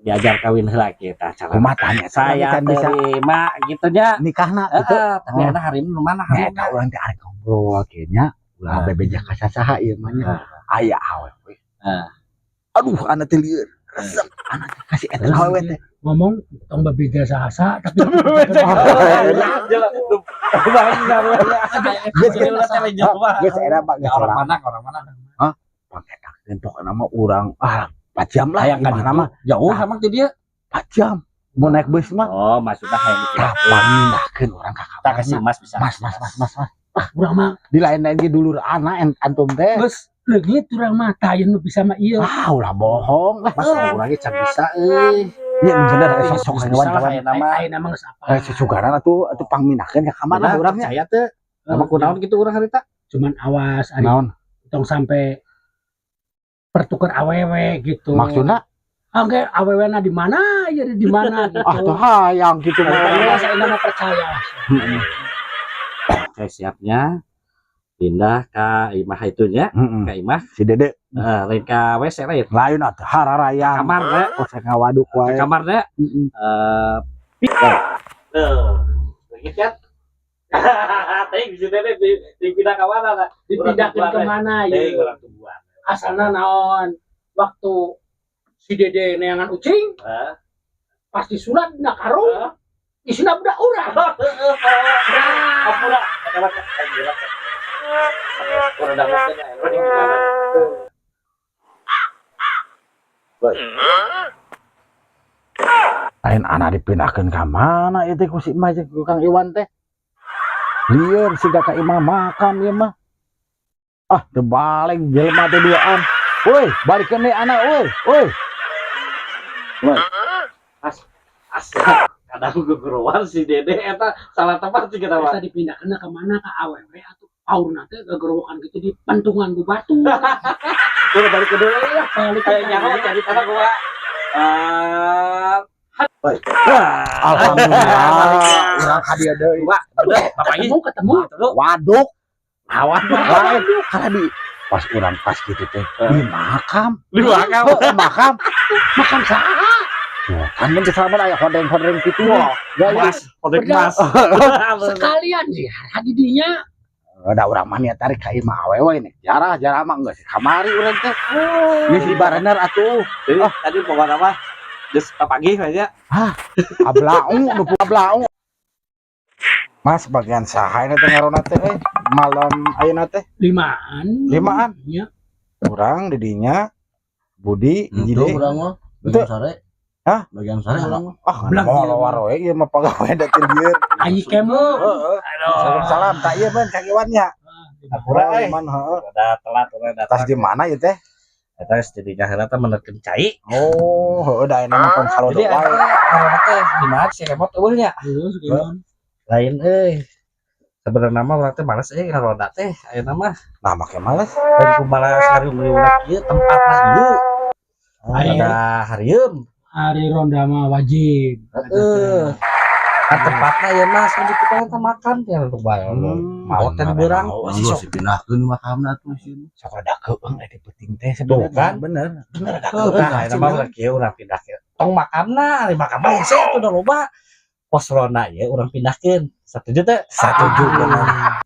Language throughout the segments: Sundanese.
Diajar kawin heula kita cara. Kumaha tanya Saya can bisa terima gitu nya. Nikahna gitu. Heeh, tapi Oh. anak hari ini mana hari Eta urang teh arek ngobrol kieu nya. Ulah bebeja ka sasaha ieu mah nya. Aya awewe. Aduh, anak teh lieur. Resep anak teh kasih eta awewe teh. Ngomong tong bebeja saha tapi Geus geus era Pak, geus Orang era. mana, orang mana? Pangedakeun pokona mah urang ah 4 jam lah Hayang kan imahna mah. Jauh sama ti dia. 4 jam. Mau naik bus mah. Oh, maksudnya hayang Tah pangindahkeun urang ka Kita kasih kamarna. Mas bisa. Mas, mas, mas, mas, mas. Ah, urang mah Di lain-lain ge dulur anak antum teh. Geus leungit urang mah, tah nu bisa mah ieu. Ah, ulah bohong lah. Mas, urang ge can bisa euy. Iya, bener sok Geus sok bisa lah kawan. aya nama. Ayeuna mah geus apa. Eh, susugaran atuh atuh pangmindahkeun ka kamarna Benar, urangnya. percaya teu? Sama kunaon gitu urang harita? Cuman awas ari Naon? Tong sampai pertukar awewe gitu. Maksudna? Oke, awewe na di mana ya, di mana gitu. Ah, tuh hayang gitu mah. Kalau saya mah percaya. Heeh. Oke, siapnya pindah ke imah itunya, Heeh. ke imah. Si Dede. Eh, lain ka WC lain. Lain atuh hararayang. Kamar ya. Oh, saya ngawaduk Ke wae. kamar ya. Heeh. Eh, begitu kan? Teuing si Dede dipindah ke mana lah? Dipindahkan ke mana Teuing ya? urang tungguan. Asalna naon? Waktu si Dede neangan ucing, Hah? Pasti surat dina karung, isina budak urang. Ampura. Urang dangukeun aya di mana. Woi. Lain anak dipindahkeun ka mana ieu teh ku si Emak jeung ku Kang Iwan teh. Lieur siga ka imah makam ieu mah. Ah, teu balik jelema teh duaan. Woi, balikeun deui anak woi. Woi. Woi. Asa kadang gegeroan si Dede eta salah tempat sih kita mah. Bisa dipindahkan ke mana, ke awewe atau paurna teh gegerowokan gitu di pentungan ku batu. Udah balik ke dulu ya. Balik Kayak nyaho cari tanah gua. Eh, Woi. Wah. Alhamdulillah, urang ka dieu deui. Wah, udah, Bapak Ketemu, ketemu. Ketemu. Waduk, Awan. lain karena di pas urang pas gitu teh di makam. Di makam. Heuh, makam. Makam saha? Tuh, kan mun selamat aya hodeng-hodeng kitu. Wah, Gaya. Mas, hodeng mas. Sekalian ziarah di dinya. Ada urang mah niat tarik ka imah awewe nih. Jarah jarah mah geus kamari urang teh. Geus dibarener atuh. Jadi tadi pokoknya mah geus pagi aja. Ablaung nu ablaung. Mas, bagian saha ini teh ngaranna teh euy? Malam ayeuna teh Limaan. Limaan? Iya. Urang di dinya Budi hiji Itu deui. urang mah Itu. bagian sare. Hah? Bagian sare urang mah. Ah, Belang mau ieu lawar we ieu mah pagawe da teu lieur. Ayi kemo. Heeh. Aduh. Salam tak ieu men Kang Iwan nya. Hampura euy. Man heeh. Udah telat, udah Tas di mana ieu teh? Eta geus jadi heula teh menerkeun cai. Oh, heueuh da ayeuna mah pan kalau Jadi wae. eta ngaranna teh di mana si remote eueuh nya? Heeh, gimana? Lain euy. Sebenarnya mah urang teh males euy ngaroda teh ayeuna mah. Nah, make males. Lain ku malas ngariung-riung kieu tempatna ieu. Ari, Ada harieum. Ari ronda mah wajib. Heeh. Kan tempatna ya mas, kan di kita eta makan ya untuk bayar. Mau teh beurang. Oh, Geus sok dipindahkeun makamna tuh sih. Sok rada keueung di peuting teh Tuh sebenarnya. kan. Bener. Bener rada Nah, keueung. ayeuna mah urang kieu urang pindahkeun. Tong makamna, ari makam mah hese atuh udah loba. Pos ronda ya urang pindahkeun. Satuju teh? Satuju bener.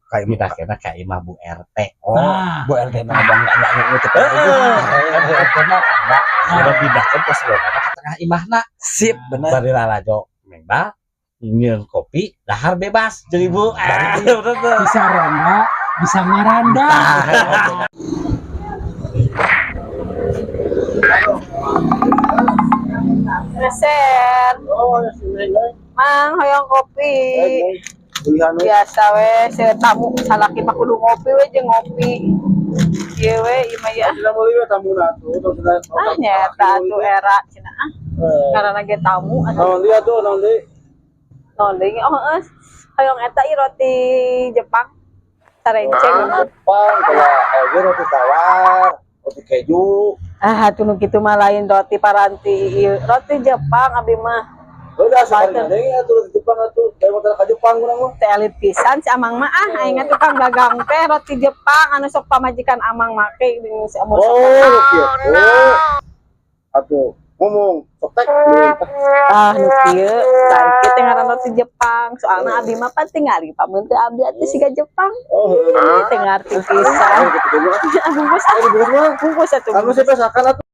Kayak Pindahkeun ka imah Bu RT. Oh, Nah, Bu RT mah ngomong enggak enggak Heeh. Kan Bu RT mah enggak. Urang pindahkeun pos ronda ka tengah imahna. Sip, bener. Bari lalajo mengbal nyieun kopi, dahar bebas. Jadi Bu, ah, bener tuh. Bisa ronda, bisa ngaranda. Nah, Meser. Mang, hoyong kopi. Biasa we, saya tamu salaki mah kudu ngopi we jeung ngopi. Ieu we ieu mah ya. Ah, nyata atuh era cenah ah. Karena ge tamu atuh. Naon dia tuh, naon deui? Naon deui? Oh, heeh. Hoyong eta ieu roti Jepang. Sarenceng. Jepang kalau oge roti tawar, roti keju. Ah, atuh nu kitu mah lain roti paranti ieu. Roti Jepang abi mah. Udah sakarina deui atuh roti Jepang atuh. Dari motor ka Jepang urang mah. Teh elit pisan si Amang mah ah, aing tukang dagang teh roti Jepang anu sok pamajikan Amang make jeung si Amur sok. Oh, gitu. Atuh ngomong sok tek Tah nu kieu, tah ieu teh ngaranna roti Jepang. Soalna abi mah pan tingali pameunte abi atuh siga Jepang. Oh, heeh. Teu ngarti pisan. Ayo, gitu, gitu. Bungkus ah. Ayo, dibungkus mah. Bungkus atuh. Anu sih pesakan atuh.